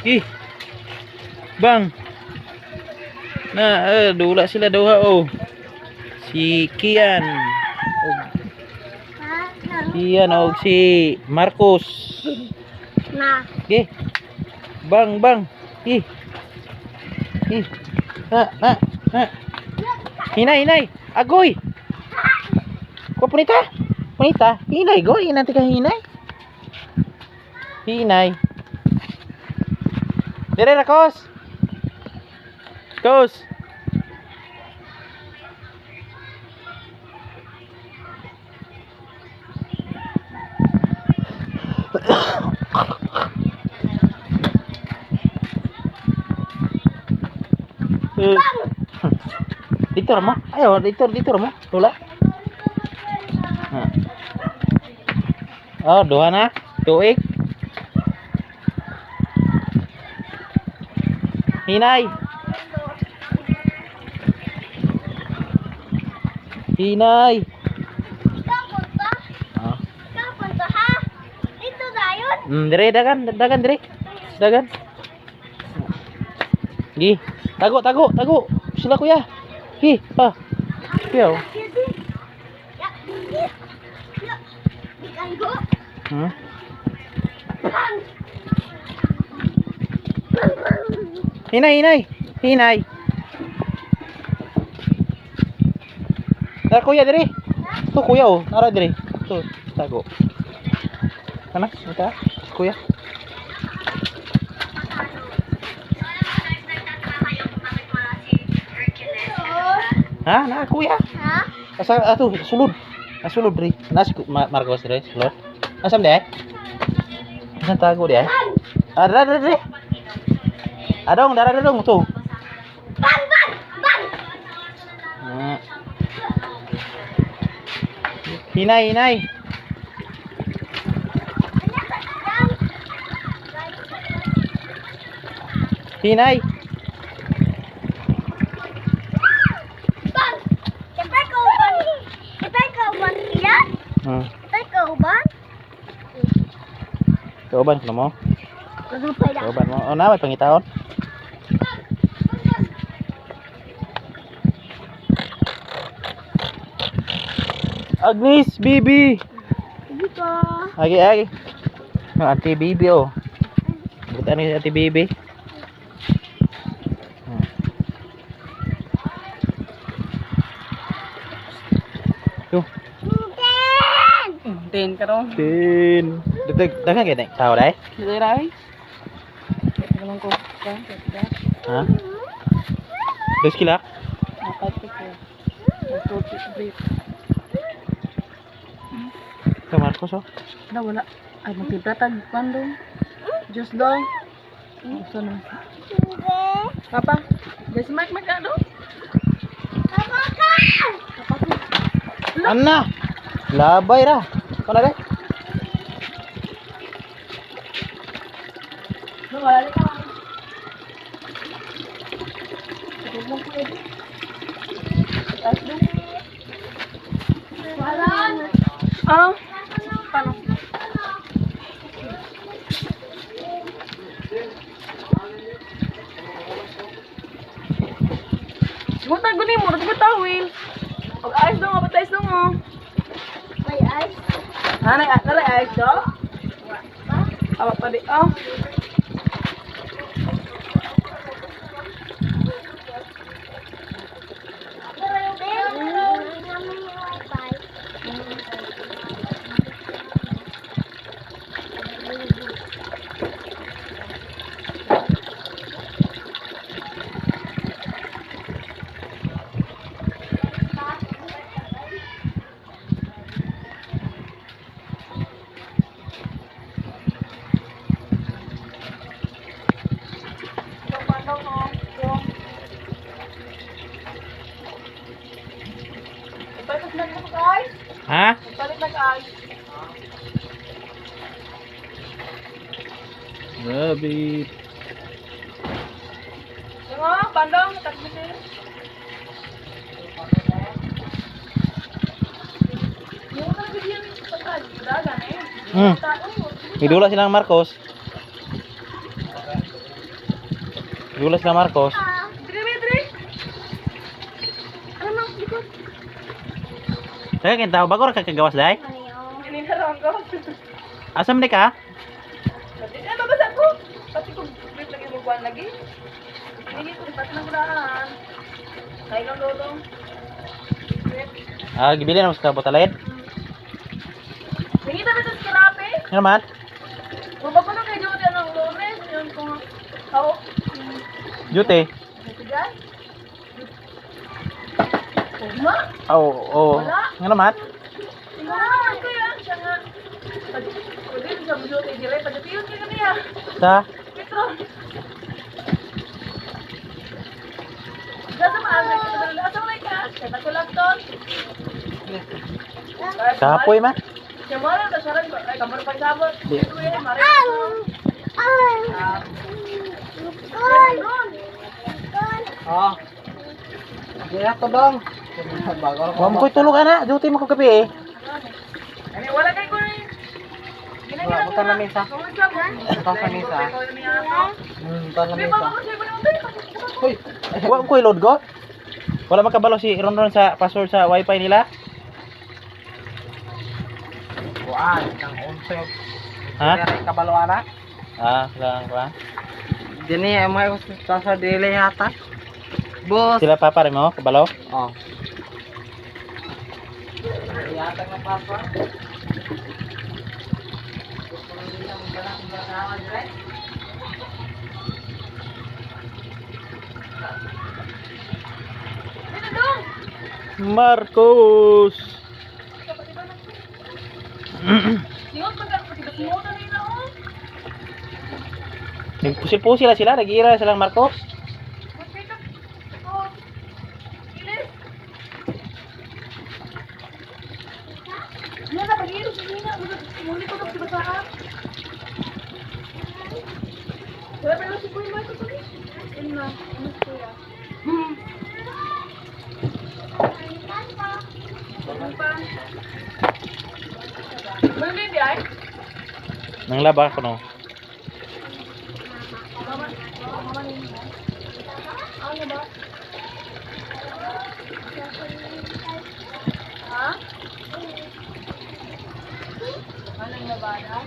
Gi. Bang. Na dula sila duha oh. Si Kian. Og Kian og si Marcos. Na. Gi. Bang bang. Gi. Gi. Na na na. Hinay hinay. Agoy. Ko punita. Punita. Hinay go. Hinay ka hinay. Hinay. Dire ra kos. Kos. Eh. Dito ra mo. Ayo, dito dito ra mo. Tula. Ha. Oh, duha na. Tuig. Hinay. Hinay. Ikaw punta. Ah. Ikaw punta ha. Dito dayon. Dire dagan, dagan dire. Dagan. Gi. Tago, tago, tago. Sila kuya. Gi, pa. Kuya. Oh. Ya. Ya. Bikan ko. Bang. Hinay, hinay. Hinay. Tara kuya dire. To kuya oh, nara dire. To, tago. Ana, ita. Kuya. Ha, na kuya. Ha? Asa ato sulod. Asulod dire. Nas Marcos dire, sulod. Asam de? Asan tago de? Ah, dara dara dire. Adong, dara dong to. Bang bang bang. Ah. Hinay, hinay. Hinay. Bang. Kita kauban. Kita kauban iyan. Kita kauban. Kauban ko mo. Kagupay na. Kauban mo. Oh, na may pangitaon. Agnes, Bibi. Sige ko. Agi, agi. Ang Ate Bibi oh. Butan ni Ate Bibi. Yo, Ten. Ten ka ron. tin. Dagdag dagan kay tao dai. Dili ray. Ganun ko. Ha? Dos kila? Nakat ko. Nagtuti brief. Ka Marcos oh. Wala, wala. Ay, magtimpla tag kwan dong. Juice dong. Gusto na. Papa, guys, Mike, Mike, ano? Papa ka. Anna. Labay ra. Kana dai? No, wala ka. Wala. Ah, paano? Siguro guni mo, siguro tawil. Og ayos dong, abot ayos dong oh. May ice. Ha, nag nalay ayos do? Awa pa di oh. Palit na nag ice. Ha? Palit nag ice. Rabbit. Yung oh, bandong, tatlo. Yung bigyan pagka dagan eh. Idula silang Marcos. Gulas na Marcos. Dre, dre, dre. Ano nang likod? Kaya kintaw bago ra ka kagawas dai. Kanina lang ko. Asa man di ka? Ay, babasa ko. Pati ko, wait lagi mo buwan lagi. Hindi ko, pati ng gulahan. Kaya lang lolo. Wait. Ah, gibili na mas ka botalid. Nangita ba sa karape? Ano man? Baba ko na kay Jody anong lunes. Yun kung how. Duty. Nagtigan? Ugma? Oh, oh. Wala. Ano man? Tingnan naman ko yan. Siya nga. Pwede sa Jody dire. Pagkatiyon ka kaniya. Sa Petro. Gasa maaga ka sa asa mo ka? Kaya ko lang ton. kapoy man. Siya mo lang siya rin. Ay kamar pa sabot. Di. Mare. Ah! Ron! Ron! Ah. Di to dong. Bago Wa mo koy tulog ana, duty mo ko gabi eh. Ani wala kay ko ni. Wala, buta na mesa. Buta sa mesa. Buta na mesa. Hoy. Wa mo koy load go. Wala makabalo si Ronron sa password sa wifi nila. Kuan, kang onse. Ha? Dili kabalo ana. Ah, sila ang kuan. Dini ay may sa dili yata. Boss. Sila papa rin mo, kabalo. Oh. Yata nga papa. Marcos. Singot pag singot na nila oh. Nagpusil-pusil sila sila, nagira silang Marcos. Nang laba ko no. Ha? Anong labada?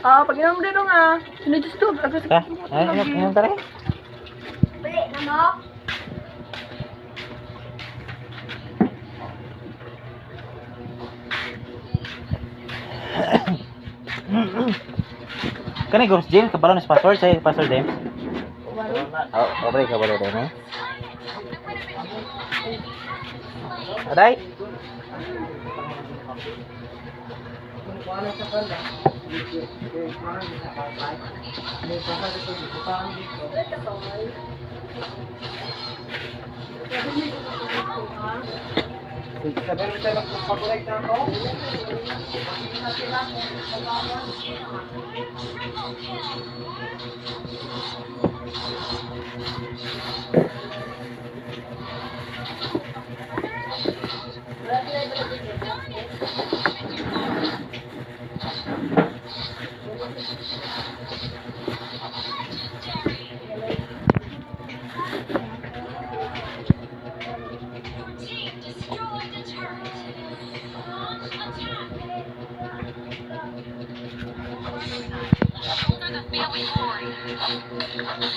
Ah, pag inom din nga. Sinadjust to. Ta, ay, ay, ay, tara. Bili na mo? Kani ghost gym kabalo na sa password say password dem. Oh, okay kabalo dem eh. Aday.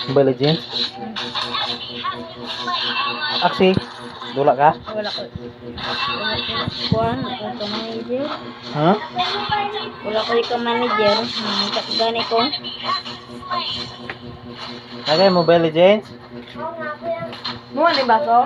Mobile Legends. Aksi, dula ka? Wala ko. Wala ko. Kuan, wala ko manager. Ha? Wala ko ka manager. Gani ko. Nagay Mobile Legends? Mo ni baso?